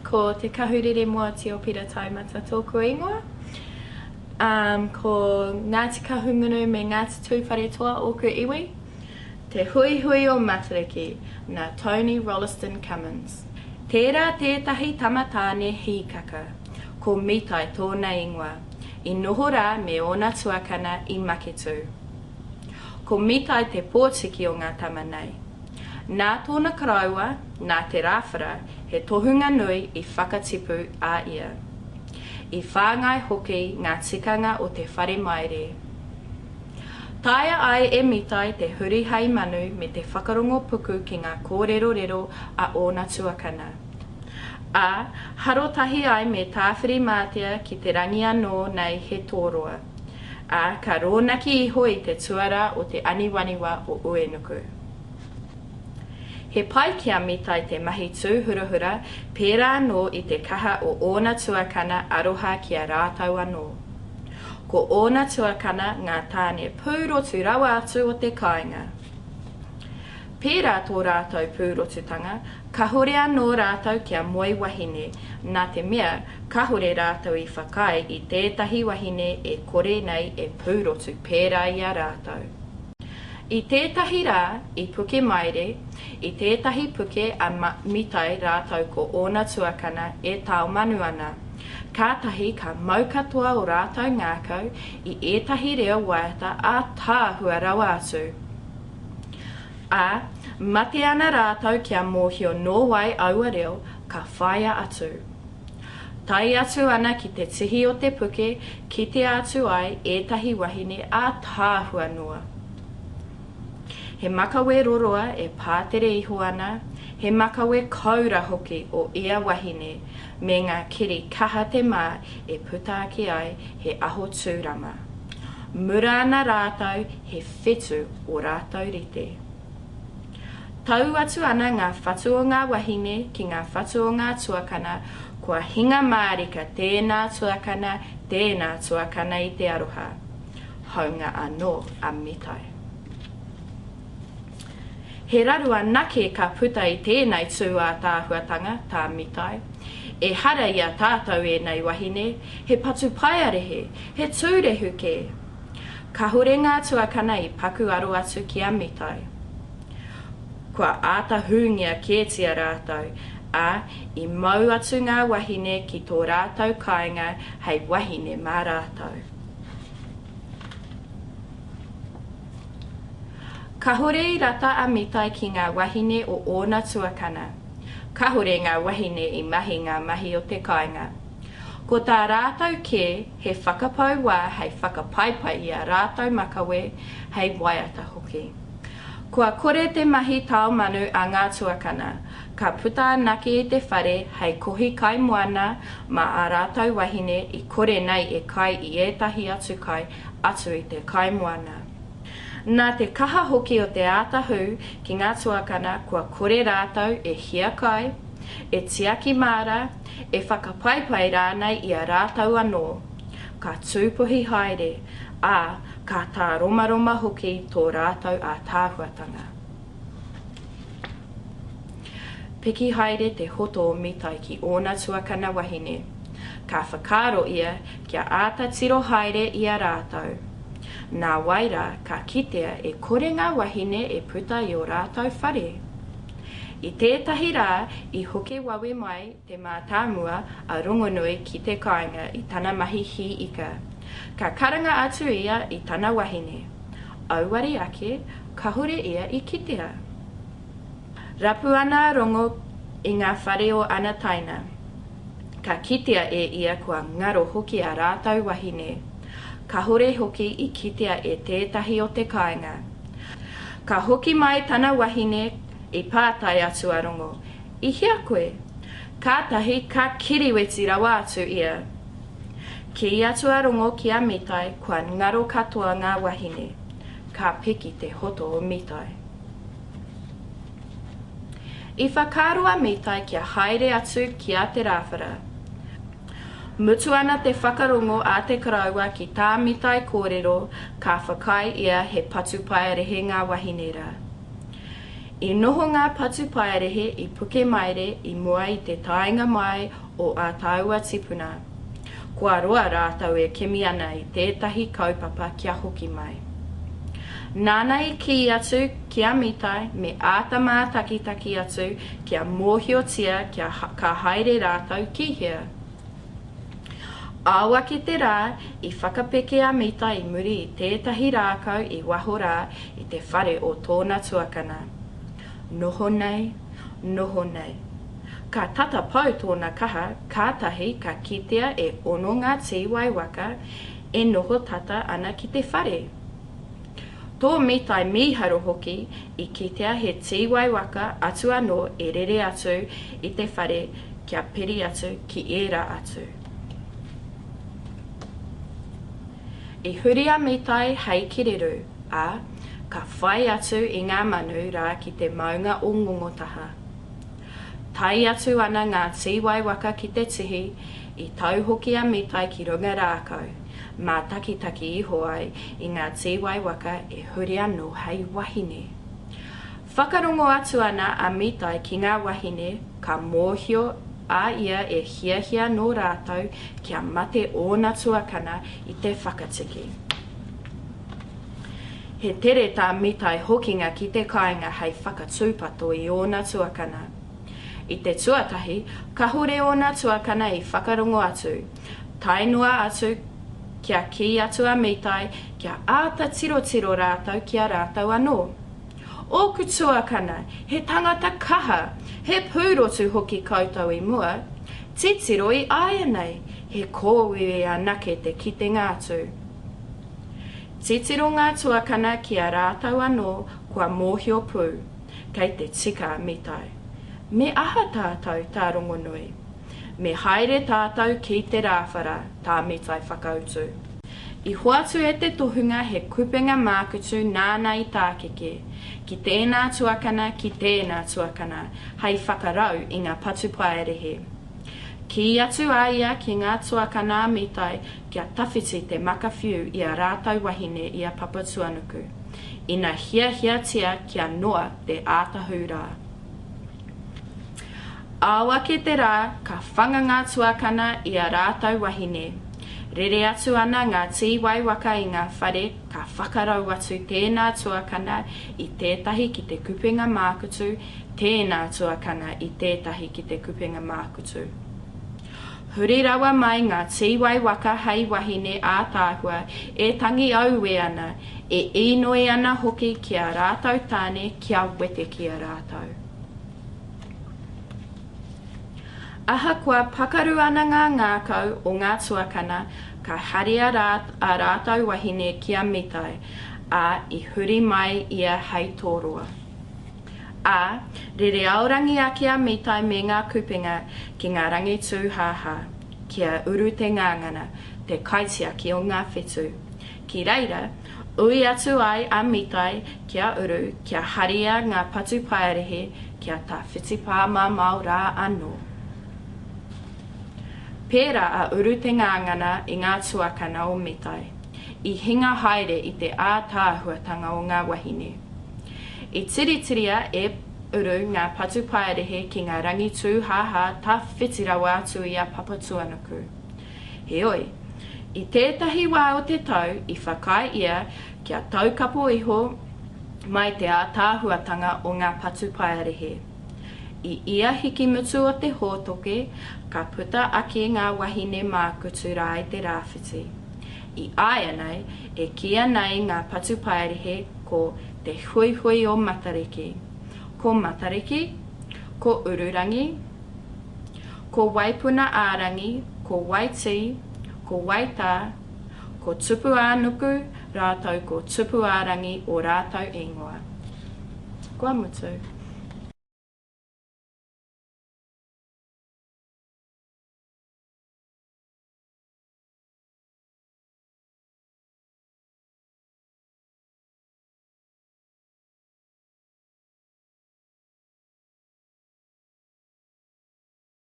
Ko Te Kahureremoa Tiopira Taumata tōku ingoa. Um, ko Ngāti Kahungunu me Ngāti Tūwharetoa ōku iwi. Te Huihui o Matariki, nā Tony Rolleston Cummins. Tērā tētahi tama tāne hīkaka, ko Mitai tōna ingoa, i noho rā me ōna tuakana i Maketū. Ko Mitai te pōtiki o ngā tama nei. Nā tōna koroua, nā Te Rāwhara, he tohunga nui i whakatipu a ia. I whāngai hoki ngā tikanga o te whare maire. Taea ai e Mitai te huri hei manu me te whakarongo puku ki ngā kōrerorero a ōna tuakana. Ā, haro tahi ai me Tāwhirimātea ki te rangi anō nei he tōroa. Ā, ka rōnaki iho i te tuarā o te aniwaniwa o Uenuku. He pai ki a Mitai te mahi tūhurahura pērā anō i te kaha o ōna tuakana aroha ki a rātou anō. Ko ōna tuakana ngā tāne pūrotu rawa atu o te kāinga. Pērā tō rātou pūrotutanga, kahore anō rātou kia moe wahine, nā te mea, kahore rātou i whakaae i tētahi wahine e kore nei e pūrotu pērā i a rātou. I tētahi rā, i Pukemaire, i tētahi puke a Mitai rātou ko ōna tuakana e tao manu ana. Kātahi ka mau katoa o rātou ngākau i ētahi reo waiata ātaahua rawa atu. Ā, mate ana rātou kia mōhio nō wai aua reo, ka whāia atu. Tae atu ana ki te tihi o te puke, kitea atu ai ētahi wahine ātaahua noa. He makawe roroa e pātere iho ana, he makawe koura hoki o ia wahine, me ngā kiri kaha te mā e puta ake ai he aho tūrama. Mura ana rātou he whetu o rātou rite. Tau atu ana ngā whatu o ngā wahine ki ngā whatu o ngā tuakana, kua hinga mārika tēnā tuakana, tēnā tuakana i te aroha. Hāunga anō a Mitai. He raru anake ka puta i tēnei tū ātaahuatanga, tā Mitai. Ehara i a tātou ēnei wahine, he patupaiarehe, he tūrehu kē. Kahore ngā tuakana i paku aro atu ki a Mitai. Kua āta hūngia kētia rātou, ā, i mau atu ngā wahine ki tō rātou kāinga hei wahine mā rātou. Kahore i rata a Mitai ki ngā wahine o ōna tuakana. Kahore ngā wahine i mahi ngā mahi o te kāinga. Ko tā rātou kē he whakapau wā hei whakapaipai i a rātou makawe, hei waiata hoki. Kua kore te mahi tao manu a ngā tuakana, ka puta anake i te whare hei kohi kai moana mā ā rātou wahine i kore nei e kai i ētahi atu kai atu i te kai moana. Nā te kaha hoki o te āta hū ki ngā tuakana kua kore rātou e hiakai, e tiaki māra, e whakapaipai rānei i a rātou anō. Ka tūpuhi haere, ā, ka tāromaroma hoki tō rātou ātaahuatanga. Piki haere te hoto o Mitai ki ōna tuakana wahine. Ka whakaaro ia kia āta tiro haere i a rātou. Nāwai rā ka kitea e kore ngā wahine e puta i ō rātou whare. I tētahi rā i hoki wawe mai te mātāmua a Rongonui ki te kāinga i tana mahi hī ika. Ka karanga atu ia i tana wahine. Auare ake, kahore ia i kitea. Rapu ana a Rongo i ngā whare o ana taina. Ka kitea e ia kua ngaro hoki a rātou wahine. Kahore hoki i kitea e tētahi o te kāinga. Ka hoki mai tana wahine, i pātai atu a Rongo, I hea koe? Kātahi ka kiriweti rawa atu ia. Kī atu a Rongo ki a Mitai kua ngaro katoa ngā wahine. Ka piki te hoto o Mitai. I whakaaro a Mitai kia haere atu ki a Te Rāwhara. Mutu ana te whakarongo a te koroua ki tā Mitai kōrero ka whakaae ia he patupaiarehe ngā wahine rā. I noho ngā patupaiarehe i Pukemaire i mua i te taenga mai o ā tāua tipuna. Kua roa rātou e kimi ana i tētahi kaupapa kia hoki mai. Nāna i kī atu ki a Mitai me āta mātakitaki atu kia mōhiotia kia ka haere rātou ki hea. Ao ake te rā, i whakapeke a Mita i muri i tētahi rākau i waho rā i te whare o tōna tuakana. Noho nei, noho nei. Ka tata pau tōna kaha, kātahi ka kitea e ono ngā tīwai waka e noho tata ana ki te whare. Tō Mitai mīharo hoki i kitea he tīwai waka atu anō e rere atu i te whare kia piri atu ki ērā atu. I huri a Mitai hei kererū, ā, ka whai atu i ngā manu rā ki te maunga o Ngongotaha. Tae atu ana ngā tīwai waka ki te tihi, i tau hoki a Mitai ki runga rākau, mātakitaki iho ai i ngā tīwai waka e huri anō hei wahine. Whakarongo atu ana a Mitai ki ngā wahine, ka mōhio a ia e hiahia nō rātou kia mate ōna tuakana i te whakatiki. He tere tā Mitai hokinga ki te kāinga hei whakatūpato i ōna tuakana. I te tuatahi, kahore ōna tuakana i whakarongo atu, tae noa atu kia kī atu a Mitai kia āta tirotiro rātou ki a rātou anō. Ōku tuakana, he tangata kaha, he pūrotu hoki koutou i mua, titiro i āianei, he kōiwi anake te kitenga atu. Titiro ngā tuakana ki a rātou anō kua mōhio pū, kei te tika a Mitai. Me aha tātou, tā Rongonui? Me haere tātou ki te rāwhara, tā Mitai whakautu. I hoatu e te tohunga he kupenga mākutu nāna i tākeke, ki tēnā tuakana, ki tēnā tuakana, hei whakarau i ngā patupaiarehe. Kī atu a ia ki ngā tuakana a Mitai kia tawhiti te maka whiu i a rātou wahine i a Papatuanuku, ina hiahiatia kia noa te āta hūrā. Ao ake te rā, ka whanga ngā tuakana i a rātou wahine. Rere atu ana ngā tīwai waka i ngā whare, ka whakarau atu tēnā tuakana i tētahi ki te kupenga mākutu, tēnā tuakana i tētahi ki te kupenga mākutu. Huri rawa mai ngā tīwai waka hei wahine ātaahua e tangi auē ana, e īnoi ana hoki ki a rātou tāne kia wete ki a rātou. Ahakoa pakaru ana ngā ngākau o ngā tuakana, ka haria rā a rātou wahine ki a Mitai, ā, i huri mai ia hei tōroa. Ā, rere aorangi ake a Mitai me ngā kupenga ki ngā rangi tūhāhā, ki a Uru te Ngāngana, te kaitiaki o ngā whetū. Ki reira, ui atu ai a Mitai ki a Uru kia haria ngā patupaiarehe kia tawhiti pāmamao rā anō. Pērā a Uru te Ngāngana i ngā tuakana o Mitai, i hinga haere i te ātaahuatanga o ngā wahine. I tiritiria e Uru ngā patupaiarehe ki ngā rangi tūhāhā tawhiti rawa atu i a Papatuanuku. Heoi, i tētahi wā o te tau i whakaae ia kia taukapo iho mai te ātaahuatanga o ngā patupaiarehe. I ia hiki mutu o te hōtoke, ka puta ake ngā wahine mākutu rā i te rāwhiti. I āianei, e kīia nei ngā patupaiarehe ko Te Huihui o Matariki. Ko Matariki, ko Ururangi, ko Waipuna-ā-rangi, ko Waitī, ko Waitā, ko Tupu-ā-nuku rātou ko Tupu-ā-rangi ō rātou ingoa. Kua mutu.